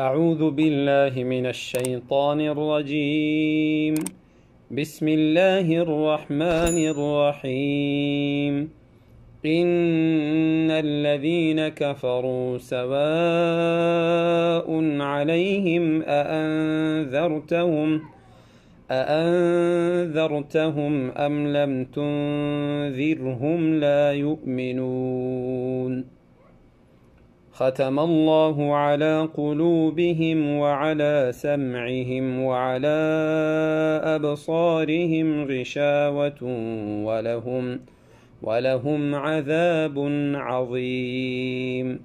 أعوذ بالله من الشيطان الرجيم. بسم الله الرحمن الرحيم. إن الذين كفروا سواء عليهم أأنذرتهم أم لم تنذرهم لا يؤمنون. ختم الله على قلوبهم وعلى سمعهم وعلى أبصارهم غشاوة ولهم عذاب عظيم.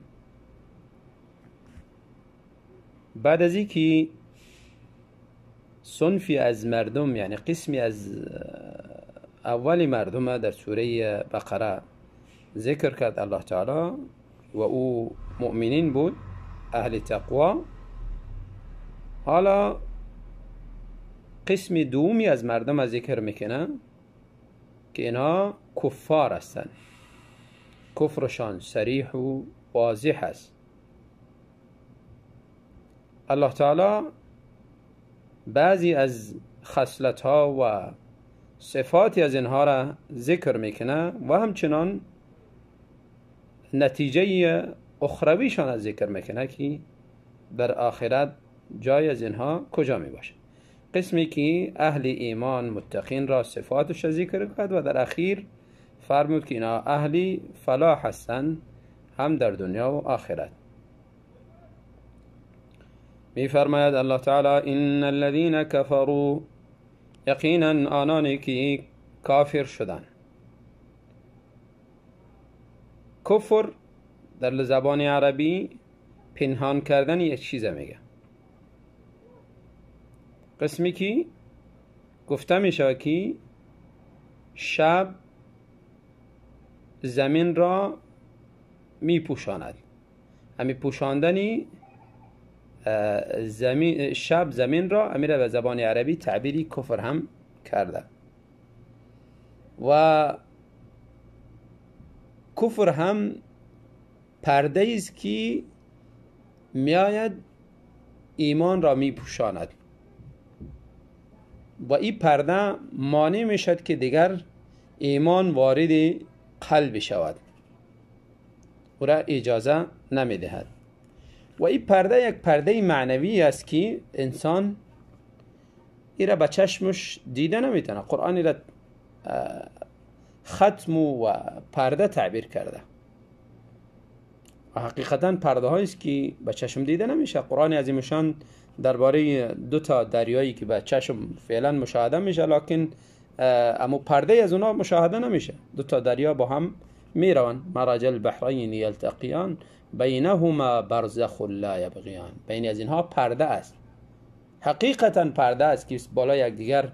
بعد از اینکه صنفی از مردم، یعنی قسمی از اول مردم در سوره بقره ذکر کرد الله تعالی و او مؤمنین بود، اهل تقوا. حالا قسم دومی از مردم ذکر میکنه که اینها کفار هستند، کفرشان صریح و واضح است. الله تعالی بعضی از خصلت ها و صفاتی از اینها را ذکر میکنه و همچنان نتیجه اخرویشان را ذکر میکنه که در آخرت جای از اینها کجا میباشه. قسمی که اهل ایمان متقین را صفاتش ذکر کرد و در اخیر فرمود که اینا اهل فلاح هستند هم در دنیا و آخرت. میفرماید الله تعالی ان الذين كفروا، یقینا آنانی که کافر شدند. کفر در زبان عربی پنهان کردن یک چیز میگه. قسمی که گفته میشه که شب زمین را میپوشاند، همی پوشاندنی زمین، شب زمین را امیره به زبان عربی تعبیری کفر هم کرده. و کفر هم پرده است که میآید ایمان را میپوشاند و این پرده مانع میشد که دیگر ایمان وارد قلب شود، او را اجازه نمیدهد. و این پرده یک پرده معنوی است که انسان ای را به چشمش دیده نمیتونه. قرآن را ختم و پرده تعبیر کرده و حقیقتا پرده هایی است که به چشم دیده نمیشه. قرآن عظیمشان درباره دو تا دریایی که به چشم فعلا مشاهده میشه، لکن اما پرده از اونا مشاهده نمیشه. دو تا دریا با هم میروند، مرج البحرین یلتقیان بینهما برزخ لا یبغیان. بین از اینها پرده است، حقیقتا پرده است که بالا یکدیگر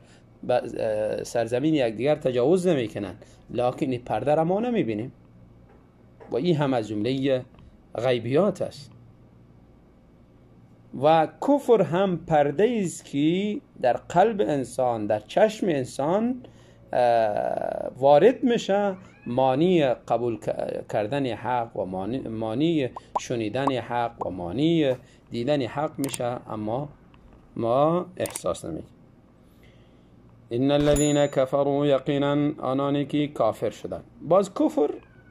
سرزمین یکدیگر تجاوز نمیکنند، لکن این پرده را ما نمیبینیم و این هم از جمله غیبیات است. و کفر هم پرده است که در قلب انسان، در چشم انسان وارد میشه، مانی قبول کردن حق و مانی شنیدن حق و مانی دیدن حق میشه، اما ما احساس نمیکنیم. ان الذين كفروا، یقینا آنانی که کافر شدند. باز کفر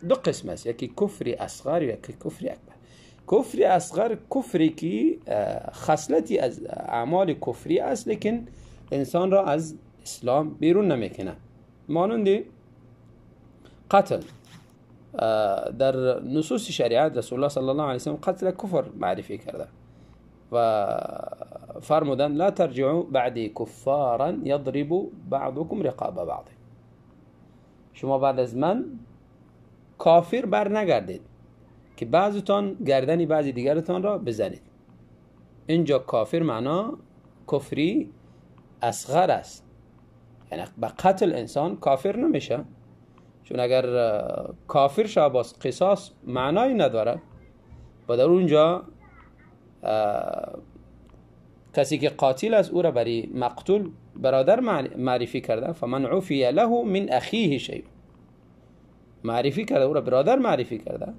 دو قسم است، یکی کفر اصغر و یکی کفر اکبر. کفر اصغر کفری که خصلتی از اعمال کفری است، لیکن انسان را از اسلام بیرون نمیکنه، مانند قتل. در نصوص شریعت رسول الله صلی الله علیه وسلم قتل کفر معرفی کرده و فرمودن لا ترجعوا بعدی کفارا یضرب بعضکم رقاب بعض. شما بعد از من کافر بر نگردید که بعضتان گردنی بعضی دیگرتان را بزنید. اینجا کافر معنا کفری اصغر است، یعنی به قتل انسان کافر نمیشه، چون اگر کافر شد باز قصاص معنایی نداره و در اونجا کسی که قاتل است او را برای مقتول برادر معرفی کرده، فمن عفی له من اخیه شیء، معرفی کرده، او را برادر معرفی کرده.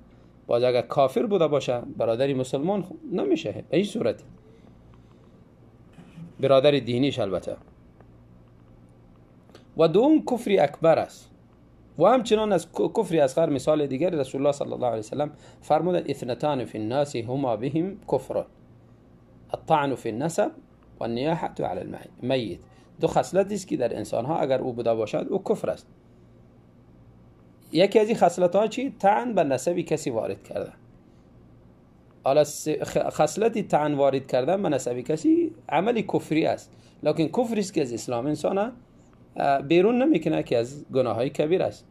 باز اگر کافر بوده باشه برادری مسلمان نمیشه به این صورت، برادر دینیش البته. و دوم کفر اکبر است. و همچنان از کفر اصغر مثال دیگر رسول الله صلی الله علیه وسلم فرمودند اثنتان فی الناس هما بهم کفر، الطعن فی النسب و النیاحة علی المیت. دو خصلت است که در انسان ها اگر او بوده باشد او کفر است. یکی از این خصلت ها چی؟ طعن به نسب کسی وارد کرده. حالا خصلت طعن وارد کردن به نسب کسی عمل کفری است، لکن کفری است که از اسلام انسان بیرون نمیکنه که از گناه های کبیر است.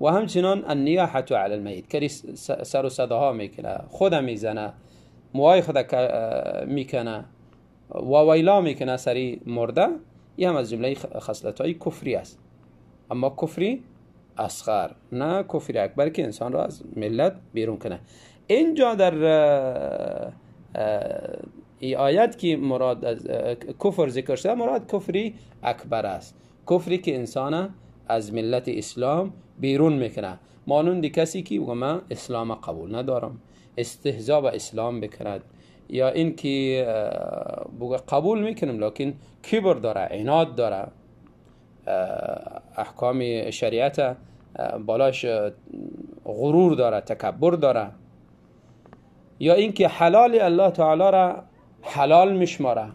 و همچنان النیاحة علی المیت، کسی سر و صداها میکنه، خود میزنه، موهای خود میکنه و ویلا میکنه سری مرده، این هم از جمله خصلت های کفری است. اما کفری اصغر، نه کفر اکبر که انسان را از ملت بیرون کنه. اینجا در ای آیت که مراد از کفر ذکر شده، مراد کفری اکبر است، کفری که انسان از ملت اسلام بیرون میکنه، مانند کسی که من اسلام قبول ندارم، استهزا به اسلام بکند، یا این که قبول میکنم لکن کبر داره، عناد داره، احکام شریعت بالاش غرور داره، تکبر داره، یا اینکه حلال الله تعالی را حلال میشماره،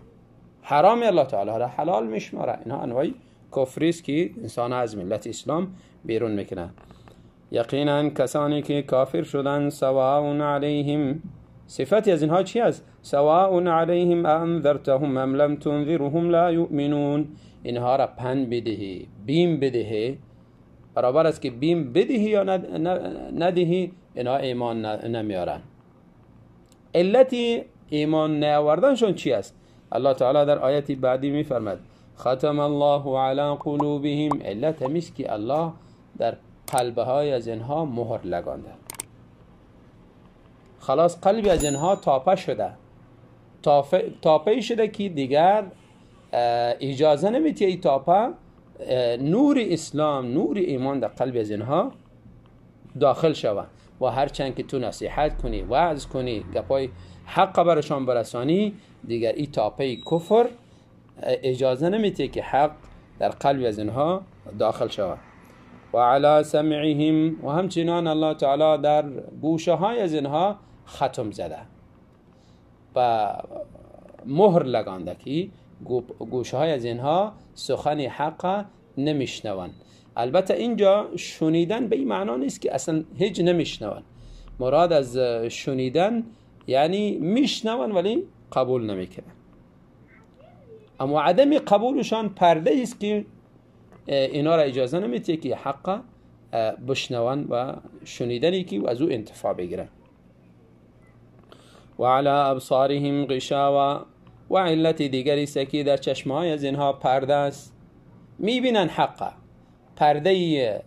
حرام الله تعالی را حلال میشماره. اینها انواع کفری است که انسان از ملت اسلام بیرون میکنه. یقینا کسانی که کافر شدن سواء علیهم، صفتی از اینها چی است؟ سواء علیهم انذرتهم ام لم تنذرهم لا یؤمنون. اینها را پند بدهی، بیم بدهی، برابر است که بیم بدهی یا ندهی، اینها ایمان نمیارن. علت ایمان نیاوردنشون چی است؟ الله تعالی در آیت بعدی میفرماد ختم الله علی قلوبهم، علت همیست که الله در قلبهای از اینها مهر لگانده. خلاص قلب از اینها تاپه شده، تاپه شده که دیگر اجازه نمیده ای تاپه نور اسلام، نور ایمان در قلب از اینها داخل شوه. و هرچند که تو نصیحت کنی، وعظ کنی، گپای حق برشان برسانی، دیگر ای تاپه کفر اجازه نمیده که حق در قلب از اینها داخل شوه. و علی سمعهم، و همچنان الله تعالی در گوشه های از اینها ختم زده و مهر لگانده که گوشه های از اینها سخن حق نمیشنوند. البته اینجا شنیدن به این معنا نیست که اصلا هیچ نمیشنوند. مراد از شنیدن یعنی میشنوند ولی قبول نمیکنن. اما عدم قبولشان پرده است که اینا را اجازه نمیده که حق بشنوند و شنیدنی که از او انتفاع بگیرن. و علی ابصارهم غشاوه، و علت دیگری است که در چشمهای از اینها پرده است، میبینن حقه، پرده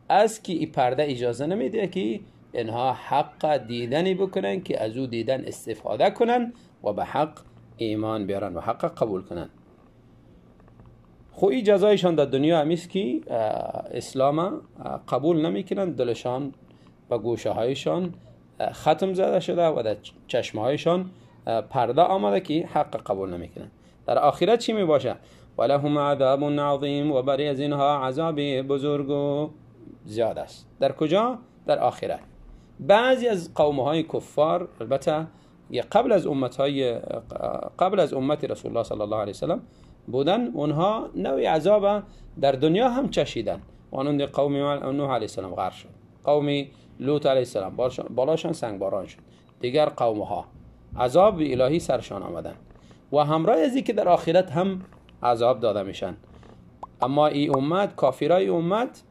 است که این پرده اجازه نمیده که اینها حق دیدنی بکنن که از او دیدن استفاده کنن و به حق ایمان بیارن و حق قبول کنن. خو این جزایشان در دنیا همیست که اسلام قبول نمیکنن، دلشان و گوشه هایشان ختم زده شده و در چشم هایشان پرده آمده که حق قبول نمیکنن. در آخرت چی میباشه؟ ولهم عذاب عظیم، و برای از اینها عذاب بزرگ و زیاد است. در کجا؟ در آخرت. بعضی از قوم های کفار، البته قبل از قبل از امت رسول الله صلی الله علیه وسلم بودن، اونها نوع عذاب در دنیا هم چشیدن. مانند قوم نوح علیه السلام غرق شد، قوم لوط علیه السلام بالاشان سنگباران شد، دیگر قوم ها عذاب الهی سرشان آمدن و همراه از که در آخرت هم عذاب داده میشن. اما ای امت، کافرای امت،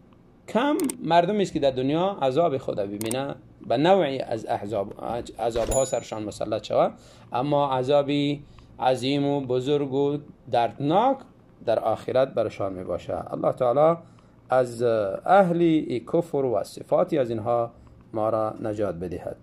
کم مردمی است که در دنیا عذاب خدا ببینه، به نوعی از عذاب ها سرشان مسلط شود، اما عذابی عظیم و بزرگ و دردناک در آخرت برشان می باشه. الله تعالی از اهل کفر و صفاتی از اینها ما را نجات بدهد.